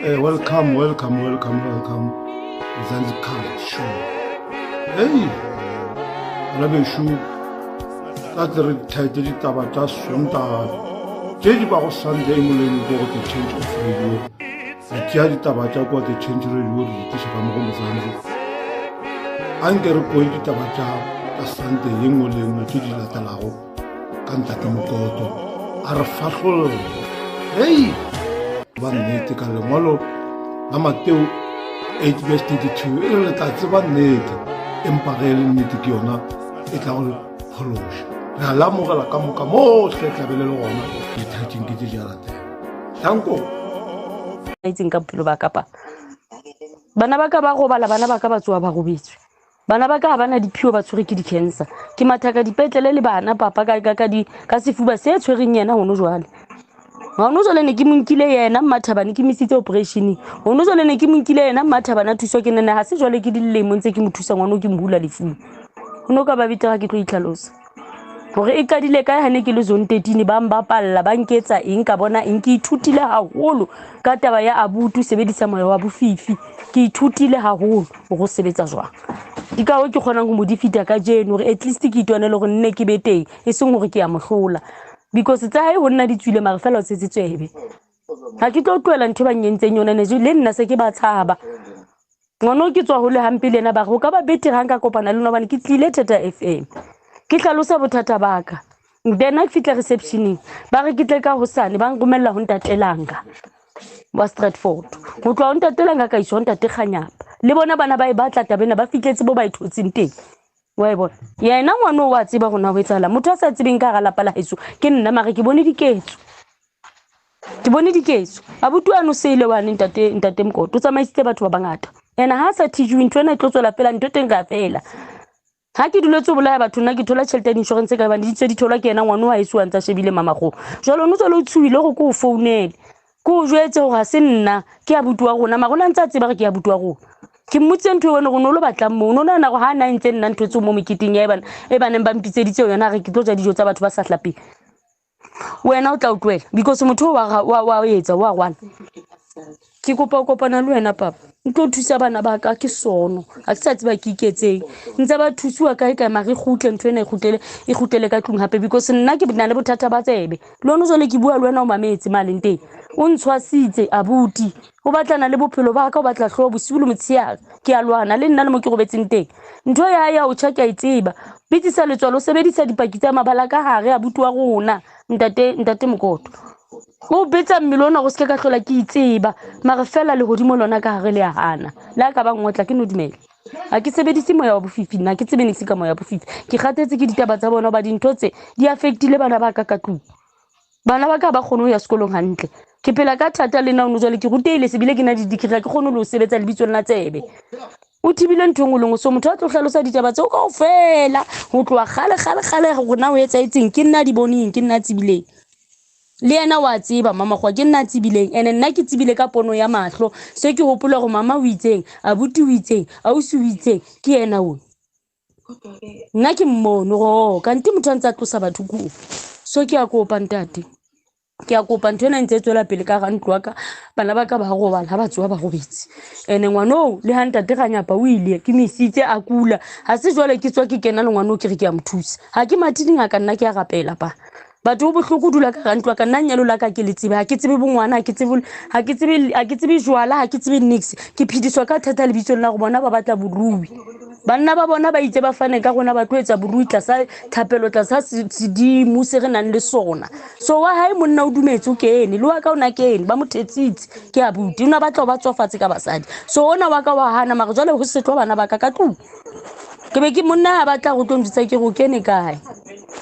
Welcome, welcome, welcome, welcome. Mzansi Culture Show. Hey, bana bešo, ka tle re thaetse ditaba tša Sontaga tše di bago Sunday moleng ko go The Change of Radio. Re tšea ditaba tša kwa The Change Radio re di tliša ka mo go Mzansi. A nke re kwe ditaba tša tša Sunday ye nngwe le ye nngwe tše di latelago. Ka Ntate Mokoto a re fahlolle. Hei, ba nnete ka lengwalo la Mateo 8 verse 32 e re le tla tseba nnete, empa ge e le nnete ke yona e tla go phološa. Re a lamogela ka moka mohle tlabe le le gona dithatšing ke tše di a latela. Danko. Itseng ka bophelo ba ka pa. Bana ba ka ba robala, bana ba ka ba tsoa ba robetswe. Bana ba ka ga ba na diphio, ba tshwere ke di-cancer. Ke matha ka dipetlele le bana papa ka sefuba se tshwereng yena gono jwale. Gono jwale ne ke mo nkile yena Mmathabane, ke misitse operationeng. Gono jwale ne ke mo nkile yena Mmathabane a thuswa ke nene, ga se jwale ke dilemo ntse ke mo thusa ngwana o ke mo hula lefung. Go no ka ba betere ke tlo itlhalosa gore e qadile kae. Ga ne ke le zone 13 ba mbapalla, ba nketsa eng, ka bona eng. Ke ithutile haholo ka taba ya abutu sebedisa moya wa bofifi, ke ithutile haholo gore o sebetsa jwang. Ke ka hoo ke kgonang go mo defeata ka jeno, gore at least ke itwanele gore nne ke be teng, e seng gore ke ya mohlola, because tsa hae go nna di tswile mare fela o tsetse tswebe. Ga ke tlo tlohela ntho e ba nyentseng yone ne le nna se ke ba tshaba. Ngwana ke tswa hole hampe le ena, ba re go ka ba betere ga nka kopana le nna, hobane ke tlile Theta FM ke hlalosa bothata ba ka. Then ha ke fihla receptioneng ba re ke tle ka hosane, ba nromella ho Ntatelanga wa Stratford. Ho tloha ho Ntatelanga ka iswa ho Ntate Kganyapa. Le bona bana ba e batla taba ena, ba fihletse bo ba e thotseng teng. Wa e bona yena ngwana o wa tseba gore na ho etsahala. Motho a sa tsebeng ka hara lapa la heso ke nna, mare ke bone diketso, ke bone diketso. Abuti wa no seile wane ntate Mokoto o tsamaisitse batho ba bangata, ene ha a sa thijiwe ntho ena e tlo tswela fela, ntho teng ka fela. Ha ke duletse ho bolaya batho nna ke thola tjhelete ya di-insurance ka hobane di tse di tholwa ke yena ngwana wa heso a ntsa shebile mamago. Jwale o no tswale o tshohile gore ke o founele ke o jwetse gore ha se nna, ke abuti wa rona, mara o ne a ntse a tseba gore ke abuti wa rona. Ke mmotse ntho e wena gore o ne o lo batlang moo, o ne o nahana gore ha na entse nna ntho tseo mo meketeng ya e baneng ba mpitseditse yona, re ke tlo ja dijo tsa batho ba sa hlapeng. Wena o tla utlwela because motho o wa etsa wa rwala. Ke kopa ho kopana le wena papa, ntlo thusa bana ba ka, ke sono ga ke sa tseba ke iketseng, ntse ba thusiwa kae kae, mare e kgutle ntho ena, e kgutlele ka tlung hape, because nna ke na le bothata ba tsebe. Le one jwale ke bua le wena o mametse maleng teng, o ntshwasitse abuti, o batlana le bophelo ba ka, o batla hlooho bosiu le motshehare. Ke a lwana le nna le mo ke robetseng teng. Ntho ya hae ya ho tjha ke a e tseba. Bitsisa letswalo, o sebedisa dipaki tsa mabala ka hare abuti wa rona ntate Mokoto. O betsa mmele ona go seke ka hlola ke itseba, mare fela lehodimo lona ka hare le a hana. Le ha ka ba ngotla ke no dumela. Ha ke sebedise moya wa bofifi nna, ke tsebe niks ka moya wa bofifi. Ke kgathetse ke ditaba tsa bona, hoba dintho tse di affectile bana ba ka ka tlung. Bana ba ka ba kgone ho ya sekolong hantle. Ke phela ka thata le nna ono jwale, ke rutehile sebile ke na le di-degree, ha ke kgone le ho sebetsa lebitsong la tsebe. O thibile ntho e nngwe le nngwe, so motho a tlo hlalosa ditaba tseo kaofela ho tloha kgale kgale kgale gore na o etsahetseng, ke nna a di boneng, ke nna a tsebileng. Le yena wa tseba mama goa ke nna a tsebileng, ene nna ke tsebile ka pono ya mahlo. Se ke hopola gore mama o itseng, abuti o itseng, ausi o itseng, ke yena o. Nna ke mmone gore kante motho a ntse a tlosa batho koo. So ke a kopa ntate, ke a kopa ntho ena e ntse e tswela pele ka hara ntlo ya ka, bana ba ka ba robala ha ba tsoha ba robetse. Ene ngwana oo le ha ntate Kganyapa o ile ke mo isitse a kula, ha se jwale ke tswa ke kena le ngwana oo ke re ke a mo thusa. Ha ke mathe dingaka nna ke a rapela pa. Batho ho bohloko ho dula ka hara ntlo ya ka, nna nyalo la ka ke le tsebe, ha ke tsebe bongwana, ha ke tsebe jwala, ha ke tsebe niks. Ke phediswa ka thata lebitsong la gore bona ba batla borui. Banna ba bona ba itse ba fane ka rona, ba tlo etsa borui tlasa thapelo, tlasa sedimo se re nang le sona. So wa hae monna o dumetse o kene, le wa ka o na kene, ba mo thetsitse ke abuti, o na batla ho ba tswafatse ka basadi. So ona wa ka wa hana, mare jwale ho se tlo bana ba ka ka tlung. Ke be ke monna ha batla go tlo njwetsa ke re o kene kae?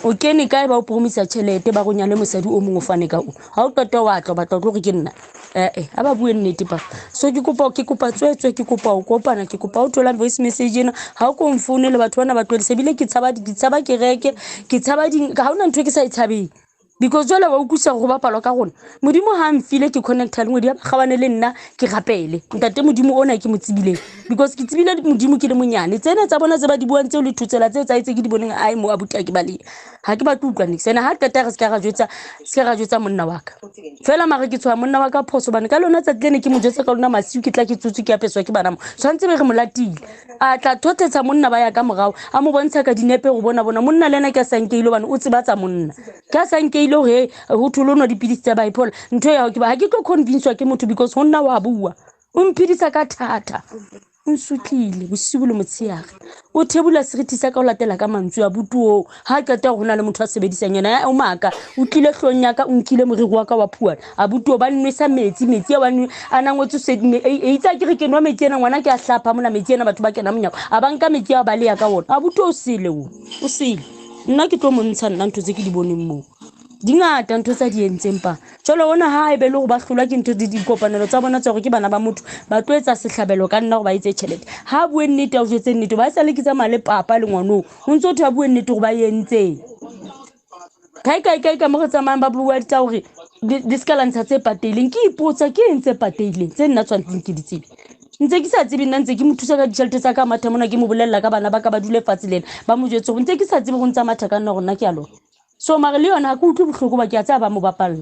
O kene kae ba o promisa tjhelete ba go nyale mosadi o mongwe o fane ka o. Ha o qeta wa tla o batla o tlo re ke nna. Ha ba bue nnete pa. So ke kopa tswetswe, ke kopa ho kopana, ke kopa ho thola voice message ena. Ha o ko nfounele batho bana ba tlohedise, ebile ke tshaba, ke tshaba kereke, ke tshaba di, ha hona ntho e ke sa e tshabeng. Because jwale wa utlwisisa gore go bapalwa ka rona. Modimo ha a mfile ke connecta le ngwedi ya bakgabane le nna ke rapele. Ntate Modimo ona ke mo tsebileng. Because ke tsebile Modimo ke le monyane. Tsena tsa bona tse ba di buang tseo le thotsela tseo tsa tse ke di boneng ae mo abuti ha ke balehe. Ha ke batle ho utlwa niks. Ene ha qeta re se ka ra jwetsa, se ka ra jwetsa monna wa ka. Fela mara ke tshoha monna wa ka phoso hobane ka lona tsatsi le ne ke mo jwetsa ka lona masiu ke tla ke tsotswe ke apeswa ke bana mo. Tshwantse be re mo latile. A tla thothetsa monna ba ya ka morao, a mo bontsha ka dinepe go bona bona monna le ena ke a sa nkeile hobane o tsebatsa monna. Ke a sa nkeile hore ho thole o nwa dipidisi tsa bipolar. Ntho ya hao ke ba ha ke tlo convince-wa ke motho because ho nna wa bua. O mphedisa ka thata. O nsutlile bosibu le motshehare. O thebula seriti sa ka o latela ka mantswe a butuo. Ha qeta ho na le motho a sebedisang yena o maka. O tlile hlong ya ka o nkile moriri wa ka wa phuana. A butuo ba nnwesa metsi, metsi a wa nwe a na ngotswe se e itse ke re ke nwa metsi ena ngwana ke a hlapha mona metsi ena batho ba kena monyako. A ba nka metsi a ba leya ka wona. A butuo o sele o. O sele. Nna ke tlo mo ntsha nna ntho tse ke di boneng moo. Di ngata ntho tsa di entseng pa. Jwale ona ha ebe le hore ba hlolwa ke ntho dikopanelo tsa bona tsa hore ke bana ba motho, ba tlo etsa sehlabelo ka nna hore ba etse tjhelete. Ha bue nnete, a o jwetse nnete, ba sa le ke tsamaya le papa le ngwanoo. Ho ntso thwe a bue nnete hore ba entseng. Kae kae kae ka mo re tsamayang ba bua ditaba hore di ska la ntsha tse patehileng. Ke ipotsa ke eng tse patehileng tse nna tshwanetseng ke di tsebe. Ntse ke sa tsebe nna ntse ke mo thusa ka ditjhelete tsa ka matha mona ke mo bolella ka bana ba ka ba dule fatshe le ena. Ba mo jwetse hore ntse ke sa tsebe go ntsa matha ka nna hore nna ke a lona. So mare le yona ha ke utlwe bohloko ba ke a tseba ba mo bapalla.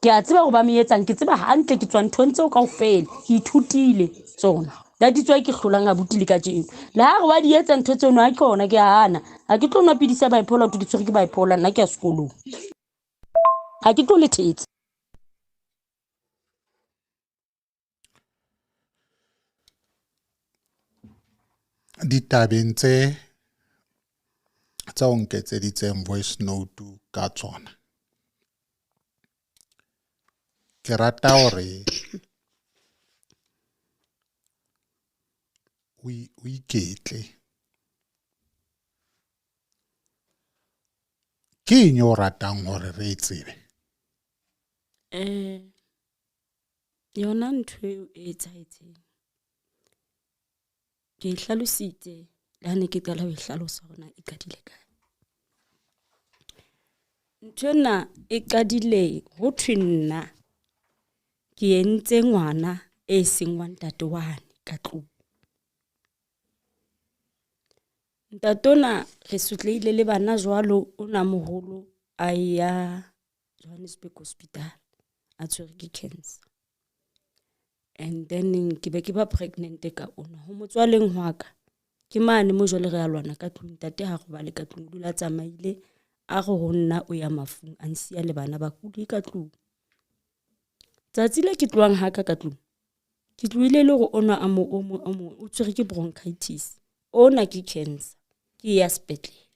Ke a tseba hore ba mo etsang, ke tseba hantle ke tswa nthong tseo kaofela. Ke ithutile tsona. That is why ke hlolang abuti le kajeno. Le ha re wa di etsa ntho tseno ha ke ona ke a hana. Ha ke tlo nwa pidisi ya bipolar ho thwe ke tshwerwe ke bipolar nna ke ya sekolong. Ha ke tlo le thetsa. Ditabeng tse tse o nketseditseng voice note ka tsona ke rata hore o iketle ke eng o ratang hore re e tsebe? Yona ntho eo e etsahetseng ke e hlalositse le ha ne ke qala ho e hlalosa hore na e qadile kae. Ntho ena e qadile ho thwe nna ke entse ngwana e seng wa ntate wane ka tlung. Ntate ona re sotlehile le bana jwalo, ona moholo a ya Johannesburg Hospital a tshwerwe ke cancer. And then ke be ke ba pregnant ka ona. Ho motswaleng hwa ka ke mane mo jwale re a lwana ka tlung, ntate ha robale ka tlung, o dula a tsamaile a re ho nna o ya mafung a nsiya le bana ba kule ka tlung. Tsatsi le ke tlohang ha ka ka tlung, ke tlohile le hore ona a mo o mo o mo o tshwerwe ke bronchitis, ona ke cancer, ke ya sepetlele.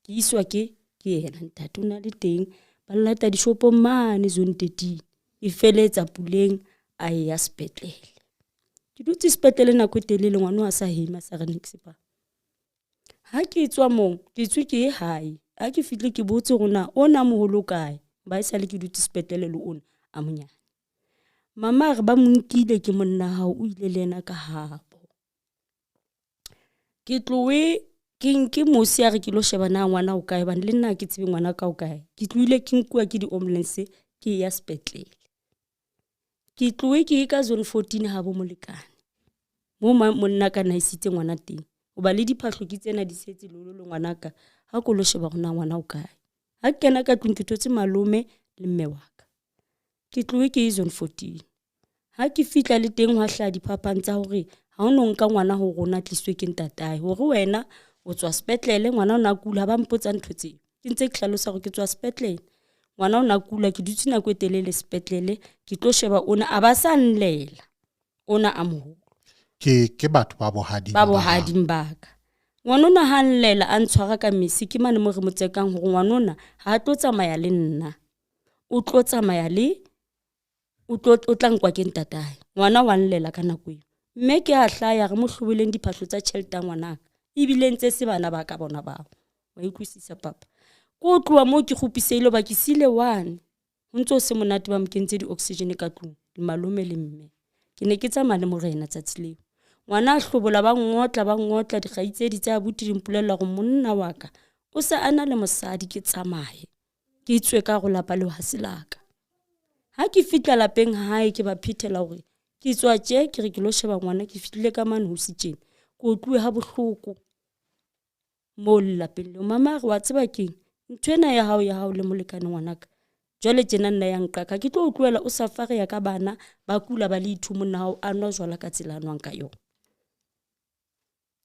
Ke iswa ke yena ntate o na le teng ba lata dishopong mane zone 13. E feletsa puleng a ya sepetlele. Ke dutse sepetlele nako e telele ngwana a sa hema sa re niks pa. Ha ke tswa moo ke tswe ke ye hae. Ha ke fihle ke botse hore na ona moholo kae, ba e sale ke dutse sepetlele le ona a monyane. Mama a re ba mo nkile ke monna hao o ile le yena ka habo. Ke tlohe ke nke mosi a re ke lo sheba na ngwana o kae hobane le nna ha ke tsebe ngwana ka o kae. Ke tlohile ke nkuwa ke di-ambulance ke ya sepetlele. Ke tlohe ke ye ka zone 14 habo molekane. Mo monna ka na isitse ngwana teng. Hoba le diphahlo ke tsena di setse lolo le ngwana ka. Ha ko lo sheba hore na ngwana o kae. Ha ke kena ka tlung ke thotse malome le mme wa ka. Ke tlohe ke ye zone 14. Ha ke fihla le teng hwa hlaha diphapang tsa hore ha o no nka ngwana ho rona tliswe ke ntatae. Hore wena o tswa sepetlele ngwana o na kula, ha ba mpotsa ntho tseo. Ke ntse ke hlalosa hore ke tswa sepetlele. Ngwana o na kula, ke dutse nako e telele sepetlele, ke tlo sheba ona a ba sa nlela. Ona a moholo. Ke batho ba bohading ba bohading ba ka. Ngwana ona ha nlela a ntshwara ka mese ke mane mo re mo tsekang hore ngwana ona ha a tlo tsamaya le nna. O tlo tsamaya le o tlo o tla nkwa ke ntatae. Ngwana wa nlela ka nako eo. Mme ke a hlaya re mo hloboleng diphahlo tsa tjhelete ya ngwanaka. Ebile ntse se bana ba ka bona bao. Wa utlwisisa papa. Ko tloha moo ke kgopisehile hoba ke siile one. Ho ntso se monate ba mo kentse di-oxygen ka tlung, le malome le mme. Ke ne ke tsamaya le morena tsatsi leo. Ngwana a hlobola ba ngotla dikgaitsedi tsa abuti di mpolella hore monna wa ka o se a na le mosadi ke tsamaye. Ke tswe ka go lapa leo ha se laka. Ha ke fihla lapeng hae ke ba phethela hore ke tswa tje ke re ke lo sheba ngwana ke fihlile ka mane ho se tjena. Ke otluwe ha bohloko moo lelapeng leo. Mama a re wa tseba keng ntho ena ya hao ya hao le molekane ngwanaka jwale tjena nna ya nqaka ke tlo o tlohela o sa fareya ka bana ba kula ba le ithu monna hao a nwa jwala ka tsela a nwang ka yona.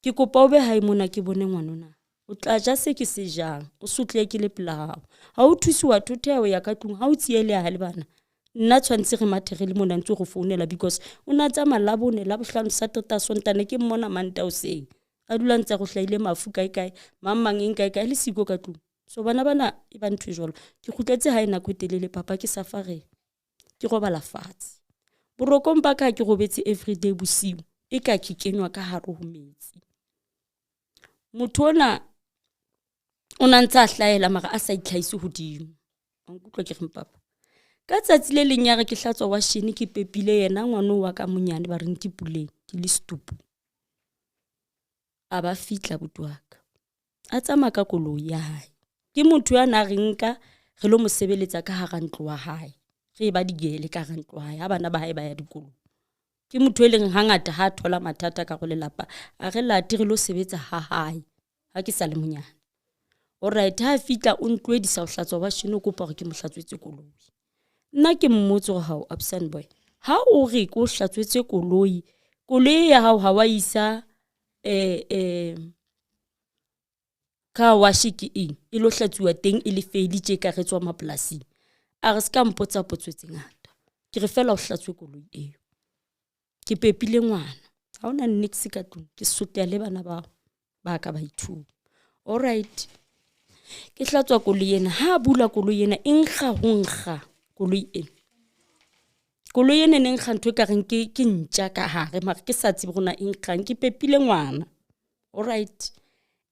Ke kopa o be hae mona ke bone ngwanona. O tla ja se ke se jang, o sotlehe ke le pela hao. Ha o thuse wa thotheha o ya ka tlung, ha o tsieleha le bana. Nna tshwanetse re mathe re le mona ntse go founela because o na tsamaya Labone, Labohlano, Satereta, Sontaha ne ke mmona Mantaha hoseng. A dula ntse a go hlahile mafu kae kae, mang mang eng kae kae le siko ka tlung. So bana bana e ba ntho e jwalo. Ke kgutletse hae nako e telele papa ke safareng. Ke robala fatshe. Borokong ba ka ke robetse everyday bosiu e ka ke kenywa ka hare ho metsi. Motho ona o na ntse a hlahela mara a sa itlhahise hodimo. Wa nkutlwa ke reng papa? Ka tsatsi le leng ya re ke hlatswa washene ke pepile yena ngwana wa ka monyane ba reng ke Puleng ke le setupu. A ba fihla abuti wa ka. A tsamaya ka koloi ya hae. Ke motho ya na re nka re lo mo sebeletsa ka hara ntlo wa hae. Re e ba digele ka hara ntlo wa hae ha bana ba hae ba ya dikolong. Ke motho e leng hangata ha thola mathata ka go lelapa a re late re lo sebetsa ha hae ha ke sa le monyane. Alright ha fihla o ntlohedisa ho hlatswa washene o kopa hore ke mo hlatswetse koloi. Nna ke mmotse hore hao absent boy ha o re ke o hlatswetse koloi, koloi ya hao ha wa isa eh car wash ke eng e lo hlatsuwa teng e le feli tje ka re tswa mapolasing. A re se ka mpotsa potso tse ngata. Ke re fela o hlatswe koloi eo. Ke pepile ngwana. Ha hona niks ka tlung. Ke soteha le bana bao ba ka ba ithuta. Alright. Ke hlatswa koloi ena. Ha bula koloi ena e nkga ho nkga koloi ena. Koloi ena e ne nkga ntho e ka reng ke ke ntja ka hare mara ke sa tsebe hore na e nkgang. Ke pepile ngwana. Alright.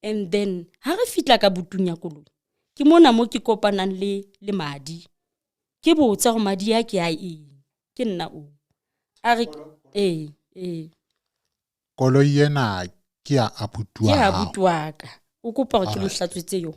And then ha re fihla ka butung ya koloi ke mona mo ke kopanang le le madi. Ke botsa hore madi a ke a eng. Ke nna o. A re ee ee. Koloi ena ke ya abuti wa Ke hao. abuti wa ka. O kopa hore ke mo Alright. hlatswetse yona.